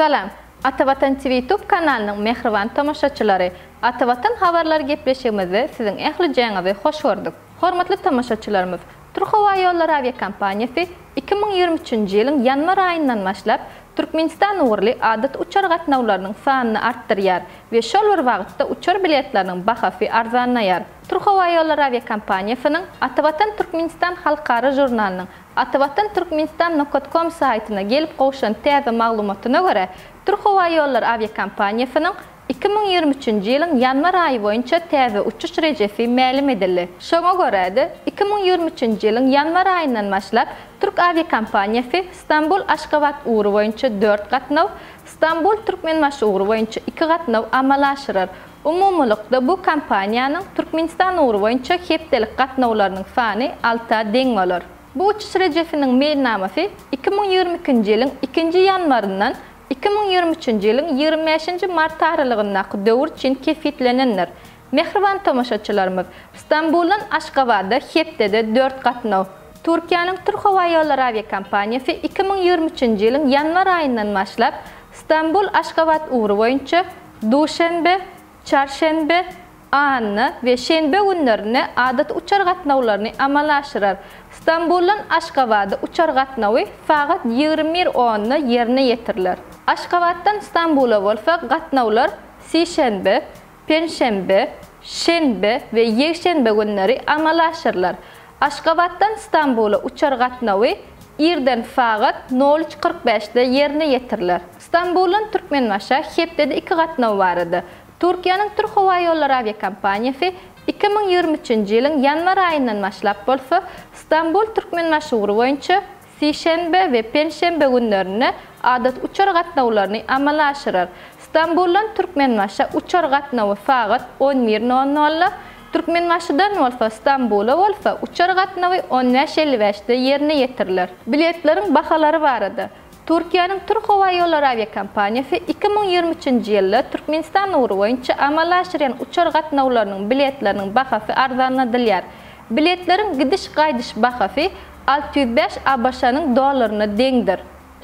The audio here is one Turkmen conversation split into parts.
Salam, Atavatan TV YouTube kanalynyň mähriban tomaşaçylary! Atavatan habarlar gepleşigimizde siziň ählijäňizi hoş gördük. Hormatly tomaşaçylarymyz, Türkhowaýollary awiakompaniýasy 2023-nji ýylyň ýanwar aýyndan başlap, Türkmenistan ugurly adaty uçar gatnawlarynyň sanyny artdyrýar we şol bir wagtda uçar biletleriniň bahasy arzanlaýar. Türkhowaýollary awiakompaniýasynyň Atavatan Türkmenistan halkara žurnalynyň Atavatan Türkmenistan nokat kom saýtyna gelip gowşan täze maglumatyna görä, Türkhowaýollary awiakompaniýasynyň 2023-nji ýylyň ýanwar aýy boýunça täze uçuş rejesi mälim edildi. Şoňa görä-de, 2023-nji ýylyň ýanwar aýyndan başlap, türk awiakompaniýasy Stambul-Aşgabat ugry boýunça dört gatnaw, Stambul-Türkmenbaşy ugry boýunça iki gatnaw amala aşyrar. Umumylykda, bu kompaniýanyň Türkmenistan ugry boýunça hepdelik gatnawlarynyň sany alta deň bolar. Bu uçuş rejesiniň meýilnamasy 2022-nji ýylyň ikinji ýanwaryndan 2023-nji ýylyň 25-nji mart aralygyndaky döwür üçin kesgitlenendir. Mähriban tomaşaçylarymyz, Stambuldan Aşgabada hepdede dört gatnaw. Türkiýäniň Türkhowaýollary awiakompaniýasy 2023-nji ýylyň ýanwar aýyndan başlap, Stambul-Aşgabat ugry boýunça duşenbe, çarşenbe, anna we şenbe günlerinde adaty uçar gatnawlaryny amala aşyrar. Stambuldan Aşgabada uçar gatnawy sagat 21 onda ýerine ýetiriler. Aşgabatdan Stambula bolsa gatnawlar sişenbe, penşenbe, şenbe we ýekşenbe günleri amala aşyrylar. Aşgabatdan Stambula uçar gatnawy irden sagat nol üç 45-de ýerine ýetiriler. Stambuldan Türkmenbaşa hepdede iki gatnaw barada Türkiýäniň Türkhowaýollary awiakompaniýasy 2023-nji ýylyň ýanwar aýyndan başlap bolsa Stambul-Türkmenbaşy ugry boýunça sişenbe we penşenbe günlerinde adaty uçar gatnawlaryny amala aşyrar. Stambuldan Türkmenbaşa uçar gatnawy sagat 11 nol nolda, Türkmenbaşydan bolsa Stambula bolsa uçar gatnawy 15 55-de ýerine ýetiriler. Biletleriň bahalary barada Türkiýäniň Türkhowaýollary awiakompaniýasy 2023-nji ýylda Türkmenistan ugry boýunça amala aşyrýan uçar gatnawlarynyň biletleriniň bahasy arzanladylýar. Biletleriň gidiş-gaýdyş bahasy 605 ABŞ-nyň dollaryna deňdir.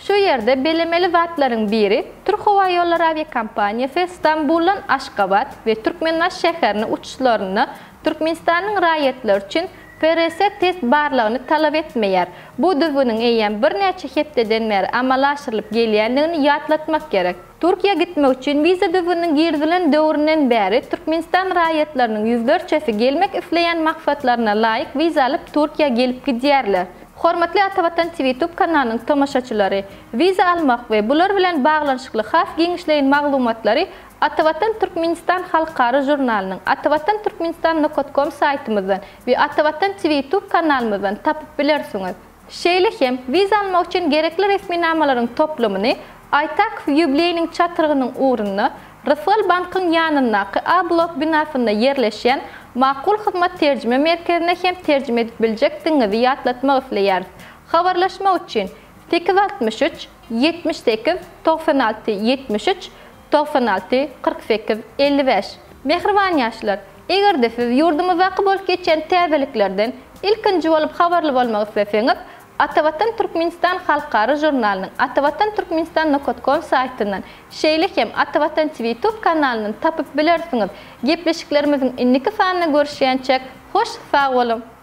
Şu ýerde bellemeli zatlaryň biri, Türkhowaýollary awiakompaniýasy Stambuldan Aşgabat we Türkmenbaşy şäherine uçuşlarynda Türkmenistanyň raýatlary üçin PRS test barlagyny talap etmeýär. Bu düzgüniň eýýäm birnäçe hepdeden bäri amala aşyrylyp gelýändigini ýatlatmak gerek. Türkiýä gitmek üçin wiza düzgüniniň girizilen döwründen bäri Türkmenistan raýatlarynyň ýüzlerçesi gelmek isleýän maksatlaryna laýyk wiza alyp Türkiýä gelip gidýärler. Hormatly Atavatan TV YouTube kanalynyň tomaşaçylary, wiza almak we bular bilen baglanyşykly has giňişleýin maglumatlary Atavatan Türkmenistan halkara žurnalynyň Atavatan Türkmenistan nokat kom saýtymyzdan we Atavatan TV YouTube kanalymyzdan tapyp bilersiňiz. Şeýle hem, wiza almak üçin gerekli resminamalaryň toplumyny Aýtakow ýubileýiniň çatrygynyň ugrunda, Rysgal bankyň ýanyndaky A blok binasynda ýerleşýän Makul Hyzmat terjime merkezine hem terjime edip biljekdigiňizi ýatlatmak isleýäris. Habarlaşmak üçin, 863 78 96 73 96 48 55. Mähriban ýaşlar! Eger-de siz ýurdumyzdaky bolup geçýän täzeliklerden ilkinji bolup habarly bolmak isleseňiz, Atavatan Türkmenistan halkara žurnalynyň Atavatan Türkmenistan nokat kom saýtyndan, şeýle hem Atavatan TV YouTube kanalyndan tapyp bilersiňiz. Gepleşiklerimiziň indiki sanynda görüşýänçäk, hoş sag boluň!